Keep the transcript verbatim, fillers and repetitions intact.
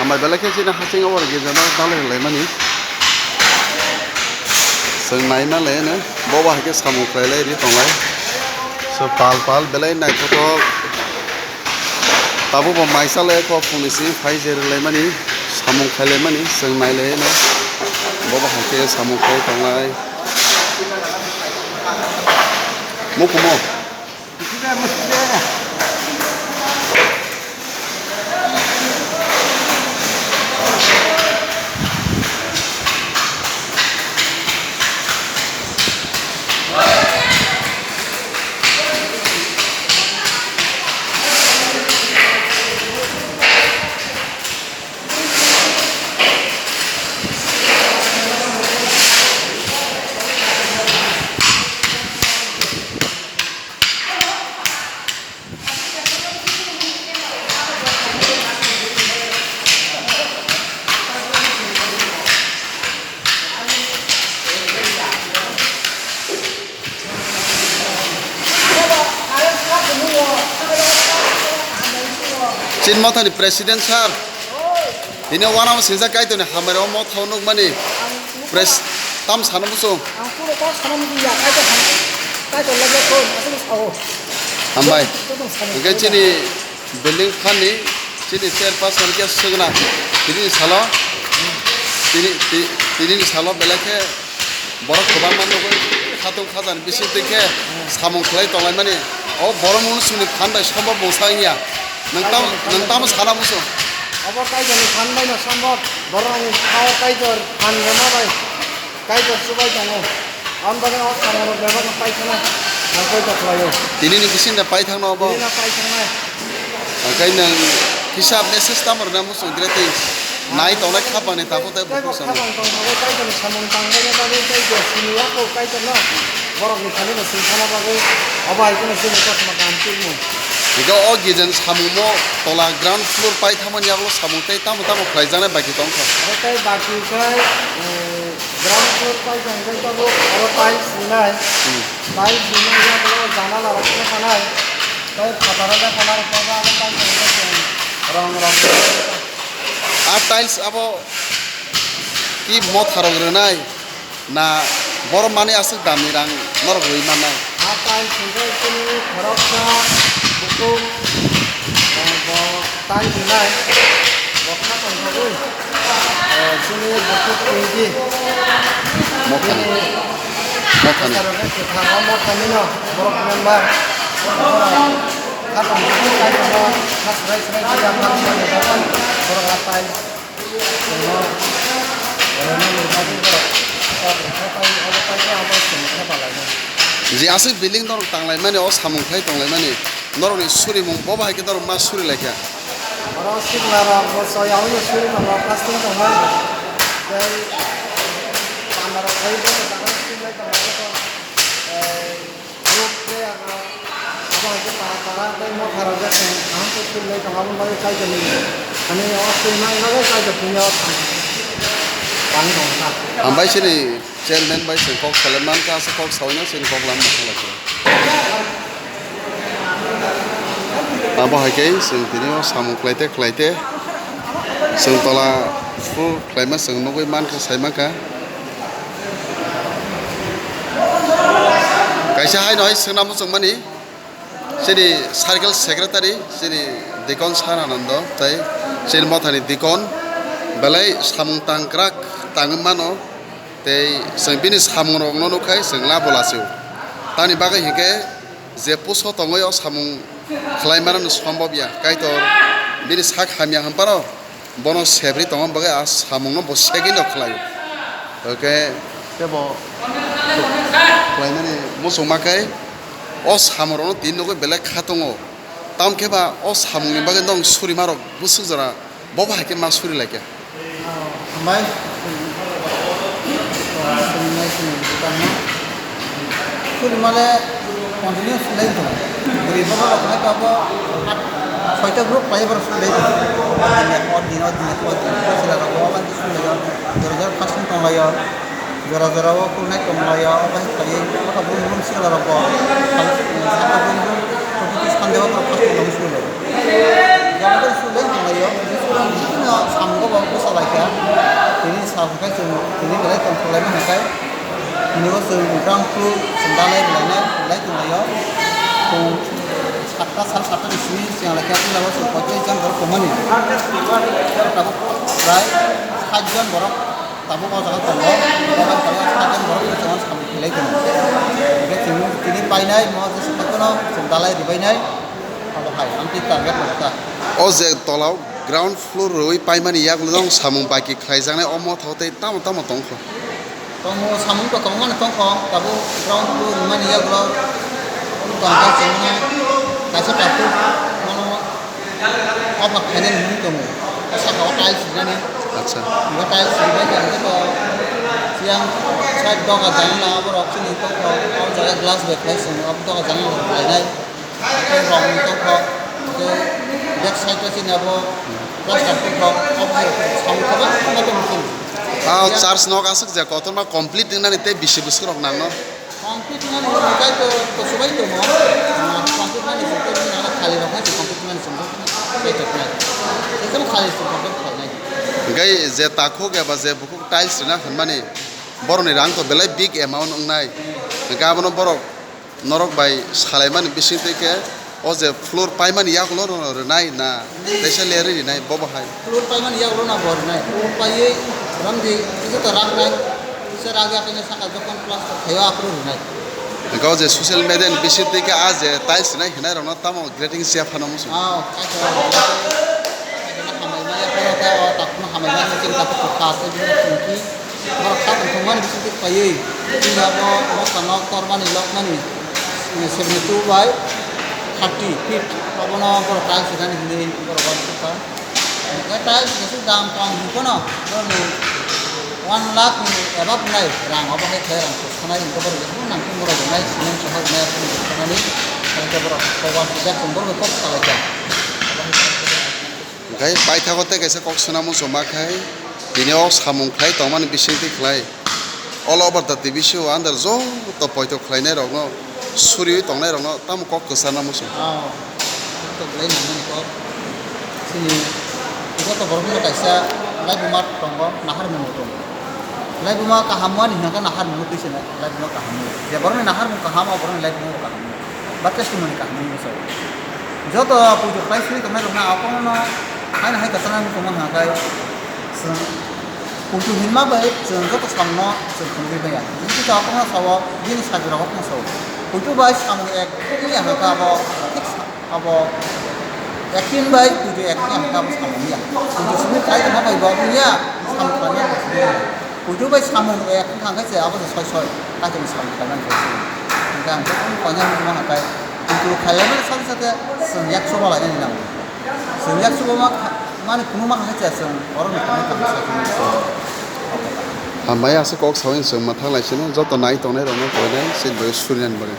Hambai belai khe chini haching o girja no dalai laimani. Chwng naima le no, bo ba hai khe samung khlai lai ri tong lai. So pal pal belai naithothok. Tabuk bo maisa le kok phungni simi phai je rwlaimani, samung khailaimani, chwng nailaino. Bo bo hai khe samung khai tongnai. Mukumo. Chin Mothani president sir, tini wanama singsa Kaitorni hambai o motha o nukmani pres-, tam sana muchung. Ang kuro kok sana muchung ya, Kaitor sana, Kaitor lobo kok, aswk sao. Hambai. Joto sana. Hingke chini building phanni chini chairperson khe swgna tini salo, tini, ti-, tini salo belai khe borok kwbangma nugwi khatung khajani bising twi khe samung khlai tonglaimani. O borok mung chwngni phan bai sombok mungsa wngya. Nwng tam, nwng tamo sana muchung? Obo Kaitorni phan bai no sombok, borok ni sao Kaitor phan rwma bai. Kaitor chubai tongo. Ang bagwi o samung rok bebak no paithaknai. Ang koi ta khlaio. Tini ni bising da paithakno obo. Tini no paithaknai. Ang kai nang kisa message tamo rwna muchung dire tei nai tongnai khapang ni takhuk tei bukhuk samung. Khapang tong bagwi Kaitor ni samung tang bagwi bagwi tei je sini ya ko Kaitor no. Borok ni thani no sini thana bagwi. Obo hai kheno sini kothoma kaham chukmung. Hingke o gijani samung mo tola ground floor paithakmani yago samung tei tamo tamo khlaijaknai baki tongkha. Aro tei baki khe, eh, Ground floor paithak khe tabuk oro tiles rinai. Hmm. Tiles rinai, yago janala rok khe thanai. Tei phataro le phanar khe abo tiles rok khe rong rok. A tiles abo ki motha rok rinai na borok mani aswk damni rang norok rwi mannai? A tiles hwnkhe chini khoroksa bukhuk, eh, bo Tai rinai, bo kha tongthogwi, eh, chini bukhuk twenty. Mothani. Chini Mothani. Bwsarokni kwthang o mothani no borok member. Kha tongthogwi tai tongo, kha swrai swrai khe yang kha swrai borok atai. Tongo, borokno nuknai borok. Kok kha tai, obo tai khe abo chwng khe palai no. Je aswk building norok tanglaimani, o samung khlai tonglaimani. Norokni surimung bo bahai khe norok ma suri laikha. Oro sikla rok bo choi yaui no suri tongo, plastic tongo. Tei panda rok khai bo jaga suri lai tongo. Tei roof tei abo, abo hai khe para para tei motha rok je kaham khe suri lai tongo, aboni bagwi kaitor ni thani o suri nai bagwi kaitor thani o thang. Tang tong kha. Hambai sini. Chairman bai chwng kok salai mankha, aswk kok saui no chini kok lam mankha lai. Abo hai khe chwng tini o samung khlai te khlai te chwng tola phu khlaima chwng nugui mankha, sai mankha. Kaisa hai no hai swngna muchung mani. Chini circle secretary, chini Dikon Saranando, tei chini mothani Dikon, belai samung tangkrak tangwi mano, tei chwng bini samungrokno nukkhai chwng labo lasio. Tamni bagwi hinkhe je puso tongwi o samung khlaimanano sombobya, Kaitor bini sak hamya hwnphano, Bono sebri tongma bagwi a samungno bo segino khlaio. Hwnkhe tebo khlaimani muchungma khe o samungrokno tini nugwi belai kha tongo. Tamokhe ba o samungni bagwi norok surimarok bwswk jora bo bahai khe ma suri lai kha. Hambai. Suri male continue sulai tong. Bwrwi bwsa rok hai abo soita group khlai bar sulai tong. Dini hor dini hor dini hor dini hor sila rok bo sulai o. Jora jora fasting tong lai o. Jora jora o kulnai tong lai o. Obo hai khlai o. Kota brum brum sila rok bo. Sata brum brum. Kota brum brum. Kota brum brum. Jora jora sulai tong lai o. Samung bo bwsa lai kha. Tini sa hwnkhe chwng tini belai tongthok laima hwnkhe. Tini bo chwng ground floor chwng dalai rwlainai, rwlai tonglaio. Chwng satta, sal satta ni simi chwng lai kha, tini bo chwng poichais jon borok tongmani. Tabuk prai sait jon borok tabuk o jaga tongo. Tabuk sait jon borok chwng samung khlai tongo. Hwnkhe chwng tini painai, mo je swkang no chwng dalai rwbainai. Abo hai, ang twi target rwkha. O je tolao ground floor rwui paimani yagulo jang samung baki khlaijaknai, omo tho tei tamo tamo tongkho. Tongmo samung to tongmani tongkho, tabuk ground floor rwmani yagulo tongkha chwngno kaisa takhuk mono ophak khainani hwnwi tongo. O saka o tiles rwnani. Acha. Bo tiles rwbai kha hwnkhe to chiyang side doga janala borok chini tongkho, o jaga glass bai khlai chwng o doga janala rwlainai. Tei rong ni tongkho, tei back side o chini abo plaster tongkho, obo hai samung kwbangma tongkho. Ah, church nok aswk je kotorma complete wngnani tei bisi bwswk rok nangno. Complete wngnani hwnwi kaitor to subai tongo. Ah, complete wngnani hwnwi kaitor nang khali rok hai complete wngnani hwnwi kaitor nai. Ekdom khali se complete khlainai. Hwnkhe je takhuk eba je bukhuk tiles rwna hwnmani borokni rang to belai big amount wngnai. Hwnkhe abono borok norok bai salaimani bisingtwi khe o je floor paimani yagulo no rwnai na teisa lerwi rwnai bobo hai. Floor paimani yagulo no bo rwnai. Floor paiwi ramdi kisa to raknai. Kisa rakya khe saka jokon plaster khaio aphuru rwnai. Hwnkhe o je social media ni bisingtwi khe a je tiles rwnai hinai rokno tamo grading siya phano muchung. Ah, kaitor. Kaitor hamai maya phano tei o takhuk no hamai maya chini takhuk kwkha tei bini tongki. Borok kha tongthokmani bisingtwi khaiwi, chini abo mokano tormani lokmani, eh, seventy two by thirty feet. Obono borok tiles rwnani hinwi borok uansukha. Hwnkhe tiles kaisa dam tong hwnkheno borokni one lakh ni above wngnai rang, obo hai khe rang khoroksanai hwnkhe borok jephuru nangkhe borok rwnai, cement sohor rwnai, aboni khoroksanani, hwnkhe borok kok uansukjak chwng borokno kok salaikha. Hwnkhe paithago tei kaisa kok swnamung chwng ma khai, tini o samung khlai tongmani bisingtwi khlai all over the T V C o under joto poito khlainai rokno, suriwi tongnai rokno tamo kok kwcharna muchung. Ah, kok to belai nangmani kok. Chini joto borokno kaisa laibuma tongo, naharmung tongo. Laibuma kaham wani hwnka naharmung twi se laibuma kaham. Je borokni naharmung kaham, o borokni laibuma kaham. Ba testimony kaham wngwi sao. Joto puitu khlai suri tongnai rokno aphano haino hai kwchangma wngwi tongma hwnka khe chwng puitu hinma bai chwng joto samungno chwng phunugwi maya. Bini kisa aphano sao, bini sajwk rok aphano sao. Puitu bai samung ek wngya hwnka abo thik sa-, abo ek tin bai puitu ek wngya hwnka abo samung wngya. Puitu simi khlai tongma bai bo wngya, samung khlaina bo wngya. Puitu bai samung ek wngkha hwnkhe se abo se soi soi, kaitoni samung khlaimani khe se. Hwnkhe ang khe kung koinani wngma hwnkhe, puitu khlaimani sate sate chwng yak chuba lainani nango. Chwng yak chuba ma kha-, mani kunu ma kha se chwng borokni kunu kha se. Hambai aswk kok saui chwng mwthang lai sino, joto nai tongnai rokno koinai se bai surinani bagwi.